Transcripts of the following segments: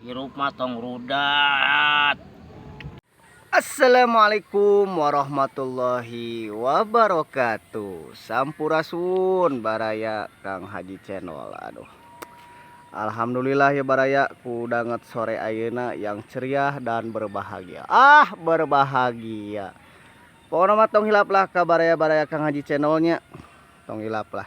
Hirup mah tong rudat. Assalamualaikum warahmatullahi wabarakatuh. Sampurasun, baraya Kang Haji Channel. Aduh, alhamdulillah ya, baraya, ku danget sore ayeuna yang ceria dan berbahagia. Ah, berbahagia. Pokoknya mah tong hilap lah ka baraya-baraya Kang Haji Channelnya. Tong hilap lah.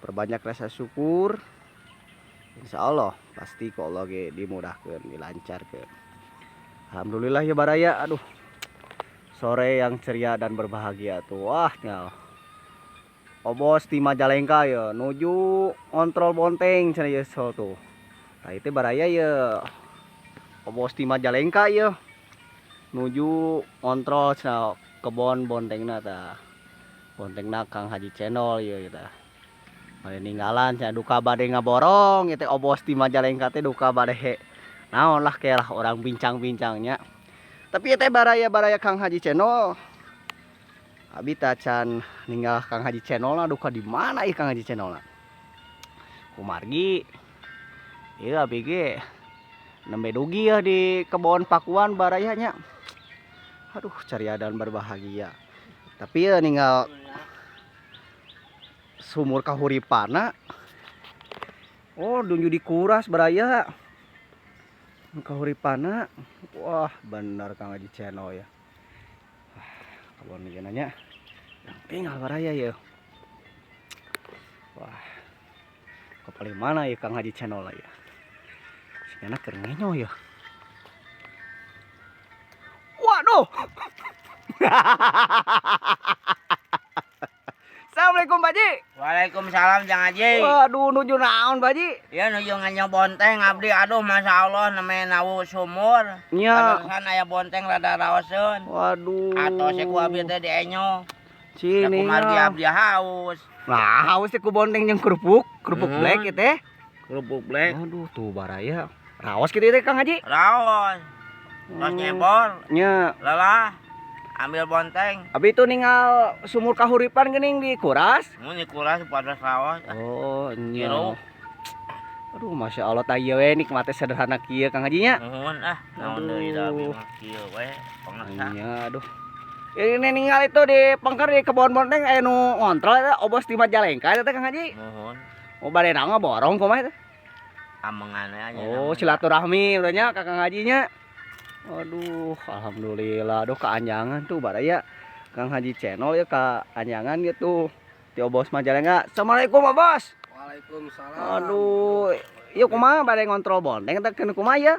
Perbanyak rasa syukur. Insya Allah pasti ku Allah ge dimudahkan, dilancarkan. Alhamdulillah ya, baraya, aduh. Sore yang ceria dan berbahagia tuh. Wah, tinggal. Obos di Majalengka ya, nuju ngontrol bonteng cenah ya so tuh. Nah, itu baraya ya. Obos di Majalengka ya. Nuju ngontrol cenah kebon bontengna tah. Bontengna Kang Haji Channel ya gitu. Bade ninggalan cenah, duka bade ngaborong ieu teh obos di Majalengka teh, duka bade naon lah, kayak lah orang bincang-bincangnya. Tapi ya teh, baraya-baraya Kang Haji Channel, abi tacan ninggal Kang Haji Channel lah, duka di mana ih Kang Haji Channel lah. Kumargi iya abi ge nembe dugi ya di kebon pakuan barayanya. Aduh, ceria dan berbahagia. Tapi ya ninggal sumur kahuripana. Oh, nuju dikuras, baraya, kahuripana. Wah, bener Kang Haji Channel ya. Wah, kebon ieu nanya yang tinggal baraya ya. Wah, ke paling mana ya Kang Haji Channel lah ya. Sigana keur ngenyo ya. Waduh. Assalamualaikum, Pak Ji. Waalaikumsalam, Jang Haji. Waduh, nuju naon, Pak Ji? Ya, nuju ngenyo bonteng abdi. Aduh, masya Allah, namanya nawu sumur. Kadasan aya bonteng rada raoseun. Waduh. Atos ku abdi teh dienyo. Cini. Kumargi abdi haus. Nah, haus teh ku bonteng jeung kerupuk, kerupuk black ya teh. Kerupuk black. Aduh, tuh baraya. Raos kitu teh, Kang Haji? Raos. Terus nyebor. Nya. Lelah. Ambil bonteng. Abi itu ninggal sumur kahuripan geuning dikuras. Mun dikuras pada raos. Oh, nya. Hirup. Aduh, masya Allah, tah ieu we nikmatnya sederhana kieu, Kang Haji nya. Nuhun ah, naon deui da abdi mah kieu we, pangersa. Iya, aduh. Ini ninggal itu di pengker di kebon bonteng aya nu ngontrol eta obos di Majalengka eta teh, Kang Haji. Nuhun. Oh, bade naon, ngaborong kumaha eta? Amengan aja. Oh, silaturahmi udah nya ka Kang Haji nya. Aduh, alhamdulillah. Aduh, keanjangan tuh baraya Kang Haji Channel ya, keanjangan gitu. Ti obos Majalengka. Assalamualaikum, Bos. Waalaikumsalam. Aduh, ieu kumaha, bade ngontrol bonteng teh keun kumaha ya?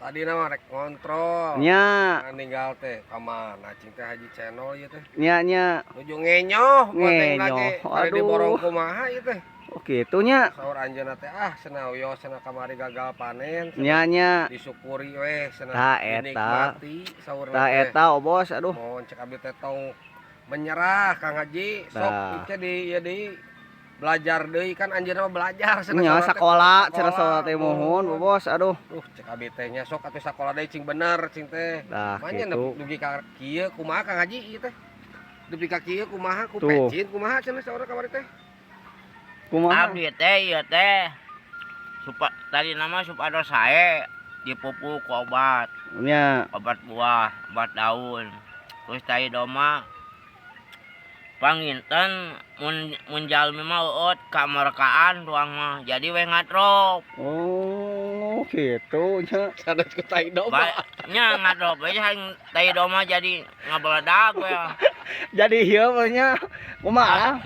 Tadi nama rek ngontrol. Nya, Nah, ninggal teh ka mana cing teh Haji Channel ieu teh? Nya nya. Nuju ngenyoh bonteng Ngenyoh. lagi. Bade Aduh. diborong kumaha ieu teh? Oh, kitu nya. Saur anjeunna teh, ah cenah wios cenah kamari gagal panen. Nya nya. Disyukuri weh cenah. Tah, eta. Dinikmati saurna Tah teh. eta, obos, aduh. Mohon cek abdi teh tong menyerah, Kang Haji. Sok Tah. ieu di ieu di belajar deui kan anjeunna mah belajar cenah Nya saurna teh. sakola cenah saurna teh, muhun, bos, aduh. Duh, cek abdi teh nya sok atuh sakola deui cing bener cing teh. Tah Manya kitu. dugi ka kieu kumaha, Kang Haji, ieu teh? Dugi ka kieu kumaha ku Tuh. pecin kumaha cenah saurna kamari teh? Kumaha? Abdi teh ieu teh supa tadi nama supados sae dipupuk ku obat, obat buah, obat daun. Terus tai domba panginten mun mun jalmi mah eueut kamerkaan tuang mah jadi we ngadrop. Oh, gitu nya. Sanes ku tai domba. Nya ngadrop we hayang tai domba jadi ngabeledag we. Jadi ieu mah nya kumaha?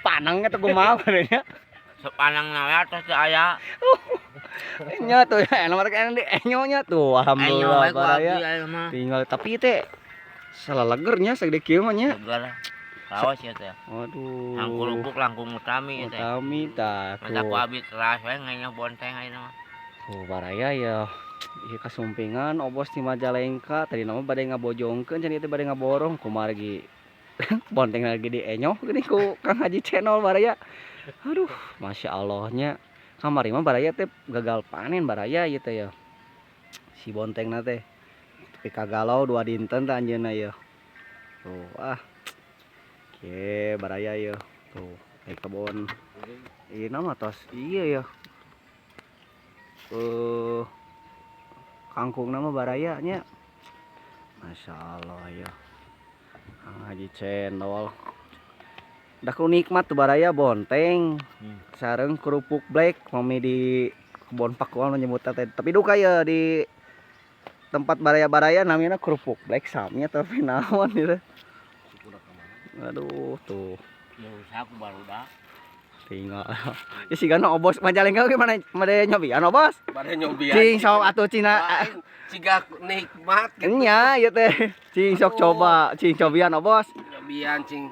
Sepanang eta kumaha nya? Sepanang na we atos teu aya. Nya tuh ya, enak mereka di enyo nya tuh, Enyo alhamdulillah we ku abdi baraya. aya mah. Tinggal tapi teh salalegernya sagede kieu mah nya. Seger. Raos ya teh. Waduh. Langkung kerupuk langkung utami teh. Utami tah Mata ku tuh. abdi keras we ngenyo bonteng ayeuna mah. Tuh baraya ya. Ieu kasumpingan obos di Majalengka tadi nama bade ngabojongkeun cenah teh bade ngaborong, kumargi bonteng lagi di enyoh geuning ku Kang Haji Channel, baraya. Aduh, masya Allahnya. Kamari mah baraya teh gagal panen baraya ieu teh ya. Si bontengna teh. Tapi kagalau 2 dinten teh anjeunna ya. Tuh, ah. Oke, baraya ya. Tuh, di kebon. Ini nama tos iya ya. Kangkungna mah baraya nya. Masya Allah ya. Kang Haji Cendol. Dah ku nikmat tuh baraya bonteng. Sareng kerupuk black mami di kebon pakuan menyebutna teh. Tapi duka ya di tempat baraya-baraya namanya kerupuk black sami tapi naon ieu. Aduh tuh. Ya usah ku barudak. Tinggal. Ya sigana obos Majalengka ge mana made nyobian obos. Bade nyobian. Cing sok atuh cina. Ciga nikmat gitu. Nya ieu teh. Cing sok coba, cing cobian obos. Nyobian cing.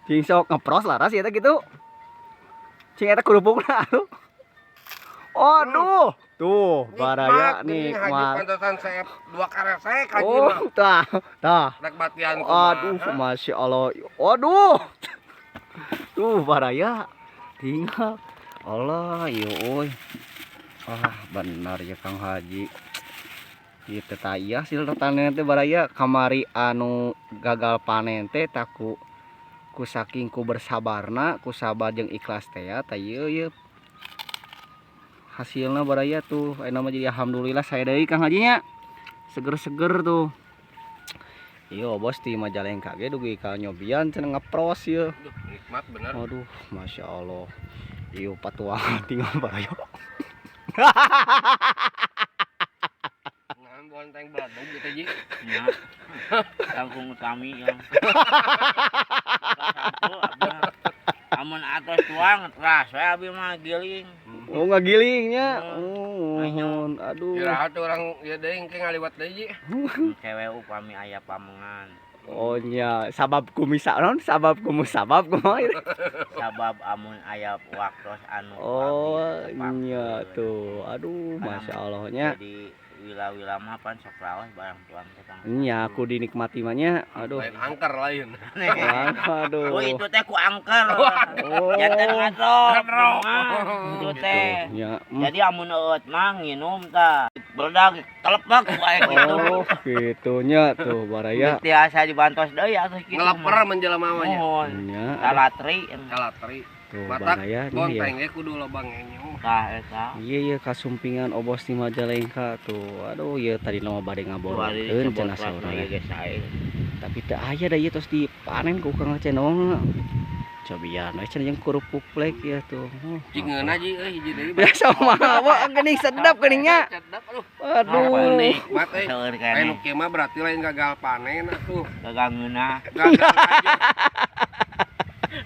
Cing sok ngepros laras ieu teh gitu. Cing eta kerupukna atuh. Aduh, tuh baraya nikmat. Pantesan saya 2 karesek haji mah. Oh, tah, tah. Rek batian kumaha. Aduh, masya Allah. Aduh. Tuh baraya. Tinggal. Allah, euy. Ah, benar ya Kang Haji. Ieu teh taya hasil tatanen teh baraya kamari anu gagal panen teh taku ku saking ku bersabarna, ku sabar jeung ikhlas teh ya tah ieu ieu. Hasilna baraya tuh ayeuna mah jadi alhamdulillah saya deui Kang Haji nya. Seger-seger tuh. Iya bos di Majalengka ge dugi ka nyobian cenah ngepros ieu. Aduh, nikmat bener. Aduh, masya Allah. Iya patuangan tinggal baraya. Nah, bonteng baledog gitu ji. Nya. Kangkung utami ya. Amun atos tuang teras we abi mah giling. Oh ngagilingnya. Oh, nuhun. Aduh. Iraha tuh orang ieu deui engke ngaliwat deui ji. Cewe upami aya pamengan. Oh nya, sabab kumisa non, sabab kumusabab kumaha ieu? Sabab amun aya waktos anu Oh nya tuh. Aduh, masya Allah nya. Jadi wila-wila mah pan sok raos barang tuang teh Kang. Nya aku dinikmati mah nya. Aduh. Lain angker lain. Aduh. Oh itu teh ku angker. Oh. Janten ngadrop. Itu teh. Nya. Jadi amun eueut mah nginum tah. Beledag telepek wae gitu. Oh, gitunya tuh baraya. Tiasa dibantos deui atuh kitu. Ngeleper menjelma mah nya. Muhun. Nya. Salatri. Salatri. Tuh Matak baraya nya ya. bonteng ge kudu loba ngenyo. Tah eta. Iya iya kasumpingan obos di Majalengka tuh. Aduh ieu tadi mah bade ngaborongkeun cenah saurang. Tapi teu aya da ieu tos dipanen ku Kang Cenong. Cobian we cenah jeung kerupuk plek ya tuh. Cing ngeunah ji euy hiji deui. Biasa mah wah geuning sedap geuning nya. Sedap aduh. Aduh. Nikmat euy. Anu kieu mah berarti lain gagal panen atuh. Gagal ngeunah. Gagal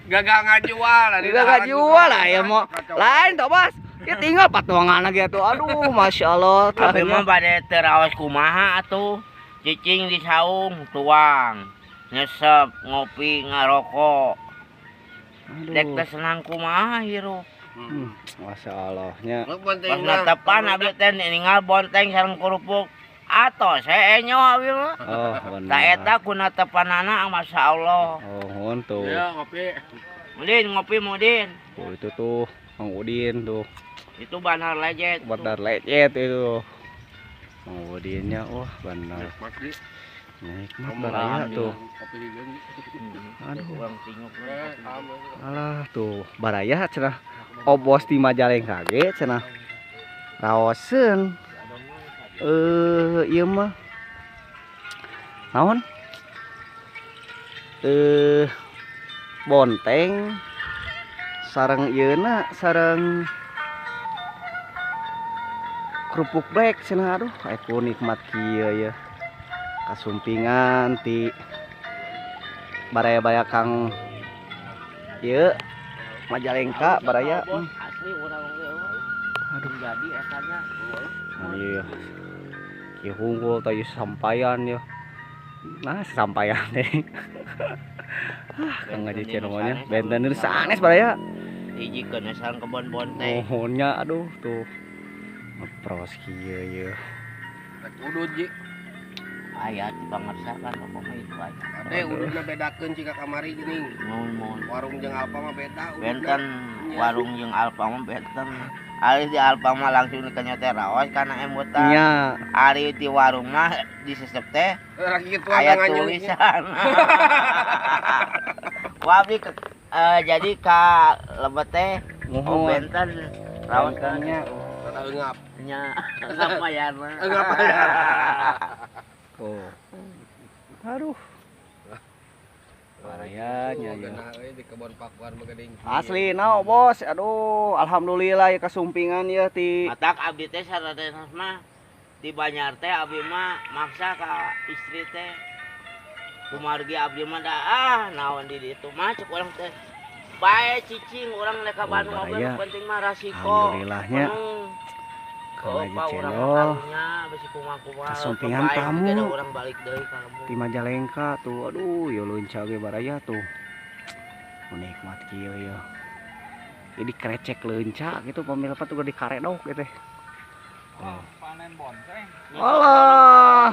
gagal ngajual. Gagal ngajual lah ya mau. Lain toh Bos. Ya tinggal patuangan lagi atuh. Aduh, masya Allah. Tapi mah bade teu raos kumaha atuh. Cicing di saung tuang. Nyesep, ngopi, ngarokok. Dek teh senang kumaha hirup. Masya Allah nya. Pas netepan abdi teh ninggal bonteng sareng kerupuk. Atos saya enyo abi mah. Oh, benar. Ta eta kuna tepanana masya Allah. Oh, nuhun tuh. Ya, ngopi. Udin, ngopi Mudin. Oh, itu tuh Mang Udin tuh. Itu bandar lecet. Bandar lecet itu. Mang Udinnya wah benar. Nikmat baraya tuh. Aduh. Alah tuh baraya cenah. Obos di Majalengka ge cenah. Raoseun. Ieu mah naon? Bonteng sareng ieuna sareng kerupuk black cenah. Aduh, aku nikmat kieu ya. Kasumpingan ti baraya-baraya Kang ieu Majalengka baraya. Asli urang ge. Aduh jadi etanya. Iya. Kieu hungkul teh sampaian ya. Nah, sampaian teh. Ah, Kang Haji Cenolnya benten deui sanes baraya. Hijikeun sareng kebon bonteng. Nuhunnya aduh tuh. Ngepros kieu ye. Rek udud ji. Aya di pangersa kan pokoknya itu aja. Ade ududna bedakeun cika kamari geuning. Mun warung jeung Alfa mah beda ududna. Benten warung jeung Alfa mah benten. Ari di Alfa mah langsung dikenyot teh raos kana embutan. Nya. Ari di warung mah disesep teh aya tulisan. Wah abdi jadi ka lebet teh Muhun. Benten raos Bentennya. Rada eungap. Nya, ngapayan mah. Ngapayan. Oh. Aduh. Baraya nya ya. Di kebon pakuan begeding. Asli na bos, aduh alhamdulillah ya kasumpingan ya ti. Matak abdi teh saradena mah di Banjar teh abdi mah maksa ka istri teh. Kumargi abdi mah da naon di ditu mah cek urang teh. Bae cicing urang rek ka Bandung oge penting mah rasiko. Alhamdulillahnya. Kang Haji Channel kasumpingan tamu di Majalengka tuh, aduh ya leunca ge baraya tuh menikmat kieu ya. Jadi krecek leunca gitu pemirsa tuh dikaredok gitu. Oh. Panen bonteng. Alah.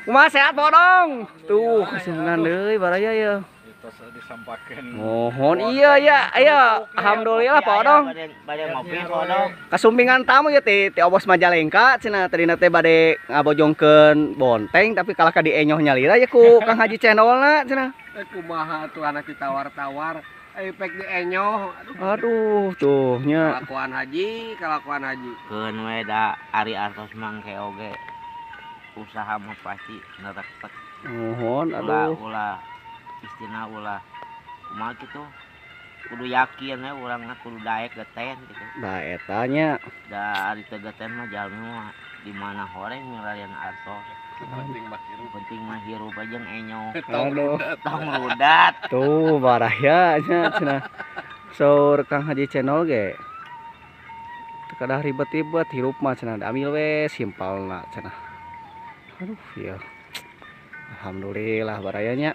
Kumaha sehat bodong? Tuh kasumpingan deui baraya ya. Mohon iya ya, iya alhamdulillah Pak Odong. Kasumpingan tamu ya ti Obos Majalengka cenah tadina teh bade ngabojongkeun bonteng tapi kalah ka dienyoh nyalira ya ku Kang Haji Channelna cenah. Kumaha tuh anak ditawar-tawar, pek dienyoh. Aduh tuh nya. Kalakuan haji. Keun we da ari artos mangke oge. Usaha mah pasti nerektek. Mohon aduh. Ulah istina ulah kumaha kitu kudu yakin we urang mah kudu daek geten gitu. Nah eta nya. Da ari teu geten mah jalmi mah di mana horeng milarian artos. Penting mah hirup aja enyoh. Aduh. Tong rudat. Tuh baraya nya cenah. Saur Kang Haji Channel ge. Teu kadah ribet-ribet hirup mah cenah ambil we simpelna cenah. Aduh ya. Alhamdulillah baraya nya.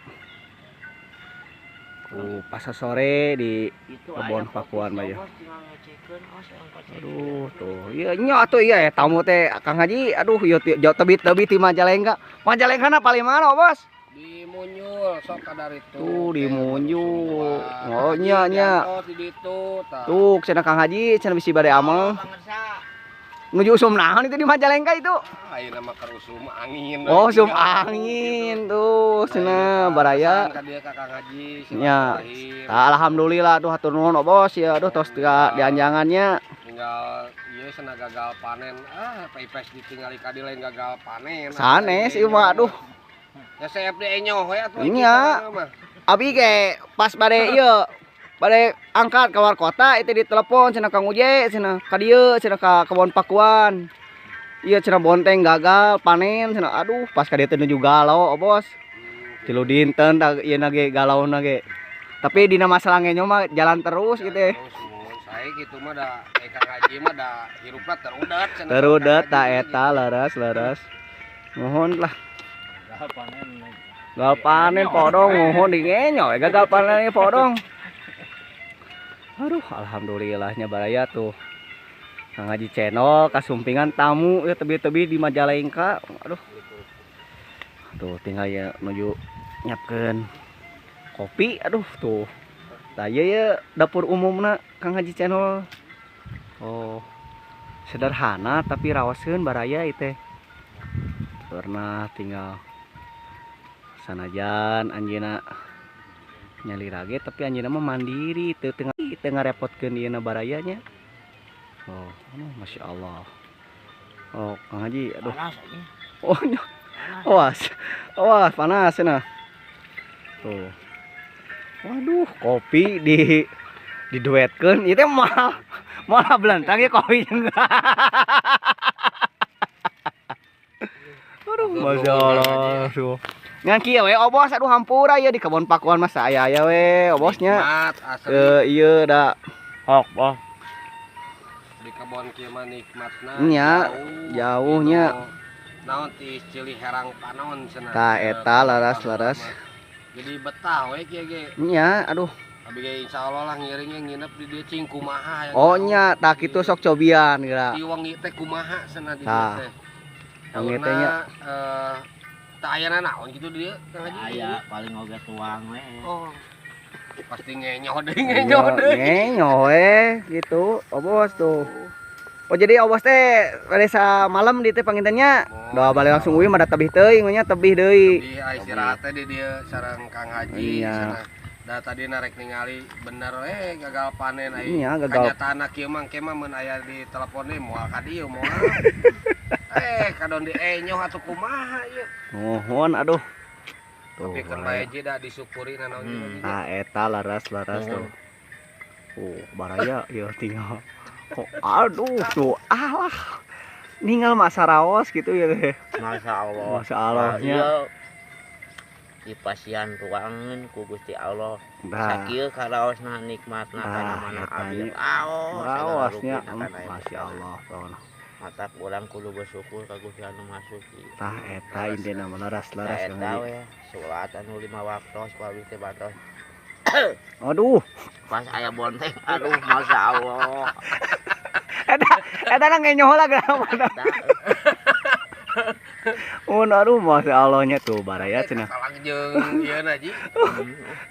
Ku pasar sore di kebon pakuan mah ya. Aduh tuh, iya nya atuh iya ya tamu teh Kang Haji, aduh ieu jauh tebih-tebih ti Majalengka. Majalengka na paling mana, Bos? Di Munyul sok kadar itu. Tuh di Munyul. Oh nya nya. Tuh cenah Kang Haji cenah bisi bade amel. Nuju usum naon itu di Majalengka itu? Ayeuna mah keur usum angin. Oh, usum angin tuh cenah baraya. Ka Kang Haji. Nya. Alhamdulillah tuh hatur nuhun Bos ya aduh tos dianjangannya. Tinggal ieu cenah gagal panen. Ah, PIPS ditinggali ka dieu lain gagal panen. Sanes ieu mah aduh. Ya CFD enyoh we atuh. Nya. Abi ge pas bade ieu bade angkat keluar kota itu ditelepon cenah Kang Uje cenah ka dieu cenah ka kebon pakuan. Iya cenah bonteng gagal panen cenah aduh pas ka dieu teh nuju galau Bos. 3 dinten tah ieu na ge galauna ge. Tapi dina masalah ngenyo mah jalan terus gitu ya. Sae kitu mah da Kang Haji mah da hirupna terudet cenah. Terudet ta eta leres-leres. Mohon lah. Gagal panen. Gagal panen podong mohon dingenyo gagal panen podong. Aduh, alhamdulillahnya baraya tuh. Kang Haji Channel kasumpingan tamu ya tebih-tebih di Majalengka. Aduh. Tuh tinggal ya menuju nyiapkeun kopi. Aduh tuh. Tah ieu ya dapur umumna Kang Haji Channel. Oh. Sederhana tapi raoseun baraya ieu teh. Pernah tinggal sanajan anjeunna nyalira ge tapi anjeunna mah mandiri teu ngarepotkeun ieu na barayanya. Oh, Masya Allah. Oh, Kang Haji, aduh. Panas aja. Oh, awas. Awas, panas nah. Tuh. Waduh, kopi di diduetkeun ieu teh malah belantang ya kopi juga. Aduh, Masya Allah. Tuh. Ngan kieu we Obos, aduh hampura ieu di kebon pakuan mah saaya aya we Obosnya. Ieu da hok boh. Di kebon kieu mah nikmatna. Nya, jauhnya. Naon ti Cili Herang panon cenah. Tah eta leres-leres. Jadi betah we kieu ge. Nya, aduh. Abi ge insyaallah lah ngiringnya nginep di dieu cing kumaha. Oh nya, tah kitu sok cobian geura. Di wengi teh kumaha cenah di dieu teh. Wengi teh nya tah aya naon kitu di dieu Kang Haji? Aya paling oge tuang we. Oh. Pasti ngenyoh deui, ngenyoh deui. Ngenyoh we gitu, Obos tuh. Oh jadi Obos teh pada malam di teh pangintennya. Doa balik langsung uih mah da tebih teuing nya tebih deui. Di istirahat teh di dieu sareng Kang Haji cenah. Da tadi narek ningali bener gagal panen ai. Iya, gagal. Kanyataanna kieu mah engke mah mun aya di telepon deui moal ka dieu moal. Kadon di enyoh atuh kumaha ieu. Nuhun aduh. Tuh. Tapi kan bae ji da disyukuri nanaon ji. Ah eta laras-laras tuh. Baraya ieu tinggal. Kok aduh tuh alah. Ninggal masa raos gitu ya teh. Masya Allah. Masya Allahnya. Di pasian tuangan ku Gusti Allah. Nah, sakieu karaosna nikmatna kana mana abdi. Raos. Raosnya Masya Allah pokona. Mata urang kudu bersyukur ka Gusti anu Maha Suci. Tah eta intina mah laras-laras eta we salat anu 5 waktu ku abdi teh batos. Aduh, pas aya bonteng aduh Masya Allah. Eta nang ngenyoh lah kenapa. Mun aduh Masya Allahnya tuh baraya cenah. Kalah jeung ieu na ji.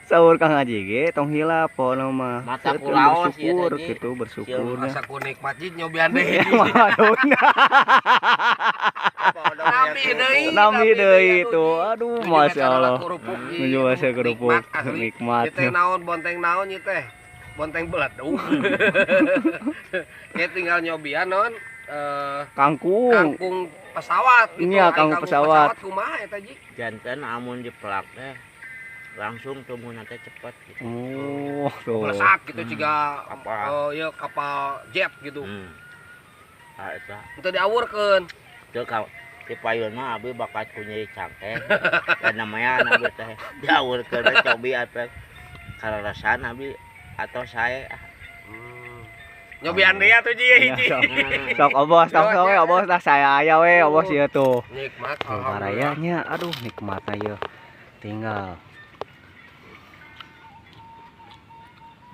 Saur Kang Haji ge tong hilap pokona mah. Mata kulaos bersyukur gitu bersyukur. Asa ku nikmat ji nyobian deui. Nami deui tuh. Aduh Masya Allah. Menuju masa kerupuk nikmat. Ieu teh naon bonteng naon ieu teh? Bonteng beledug. Kayak tinggal nyobian naon kangkung. Kangkung pesawat gitu. Iya, kangkung pesawat. Kumaha eta ji? Janten amun dipelak teh langsung tumbuhna teh cepet gitu. Oh, tuh. Melesak gitu ciga kapal. Ieu kapal jet gitu. Ah eta. Teu diawurkeun. Teu ka di payun mah abi bakat ku nyeri cangkeng. Dan namanya abi teh diawurkeun we cobi atuh. Kararasan abi atau saya nyobian deui atuh ji hiji. Sok obos, sok we obos lah saya aya we obos ieu tuh. Nikmat barayanya aduh nikmatna ieu. Tinggal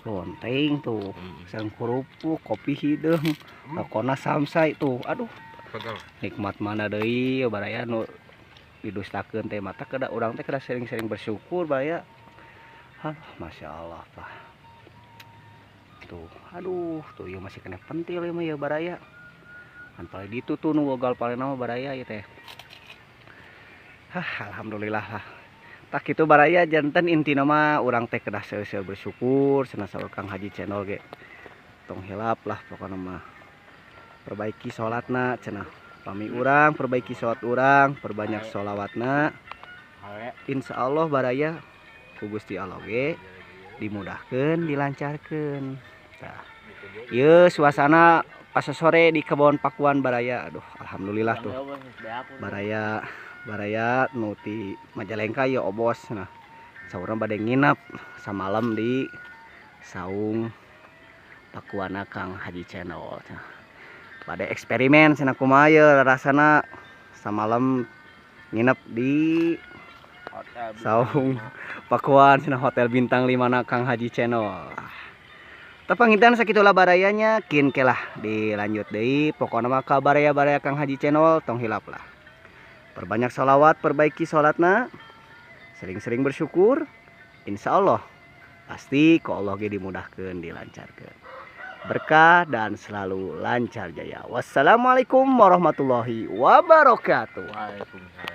bonteng tuh, sareng kerupuk, kopi hideung, rokona samsai tuh. Aduh. Nikmat mana deui baraya nu didustakeun teh mata kedah urang teh kedah sering-sering bersyukur baraya. Aduh, Masya Allah Pak. Tuh, aduh, tuh ieu masih kena pentil ieu mah ya baraya. Kan paling ditu tuh nu gagal paling nama baraya ieu teh. Hah, alhamdulillah lah. Tak kitu baraya janten intina mah urang teh kedah seuseul bersyukur cenah saur Kang Haji Channel ge. Tong hilap lah pokona mah. Perbaiki salatna cenah. Pami urang perbaiki salat urang, perbanyak sholawatna. Insyaallah baraya ku Gusti Allah ge dimudahkeun, dilancarkeun. Tah. Ieu suasana pas sore di kebon Pakuan baraya. Aduh, alhamdulillah tuh. Baraya baraya nu ti Majalengka ieu obos nah. Saurang bade nginep samalam di saung Pakuana Kang Haji Channel. Nah, bade eksperimen cenah kumaha ieu rasana samalam nginep di saung Pakuan cenah hotel bintang 5 na Kang Haji Channel. Tapangintan sakitulah barayanya kin kelah dilanjut deui pokona mah ka baraya-baraya Kang Haji Channel tong hilap lah. Perbanyak sholawat, perbaiki sholatna, sering-sering bersyukur, insya Allah pasti ku Allah ge dimudahkeun, dilancarkeun. Berkah dan selalu lancar jaya. Wassalamualaikum warahmatullahi wabarakatuh. Waalaikumsalam.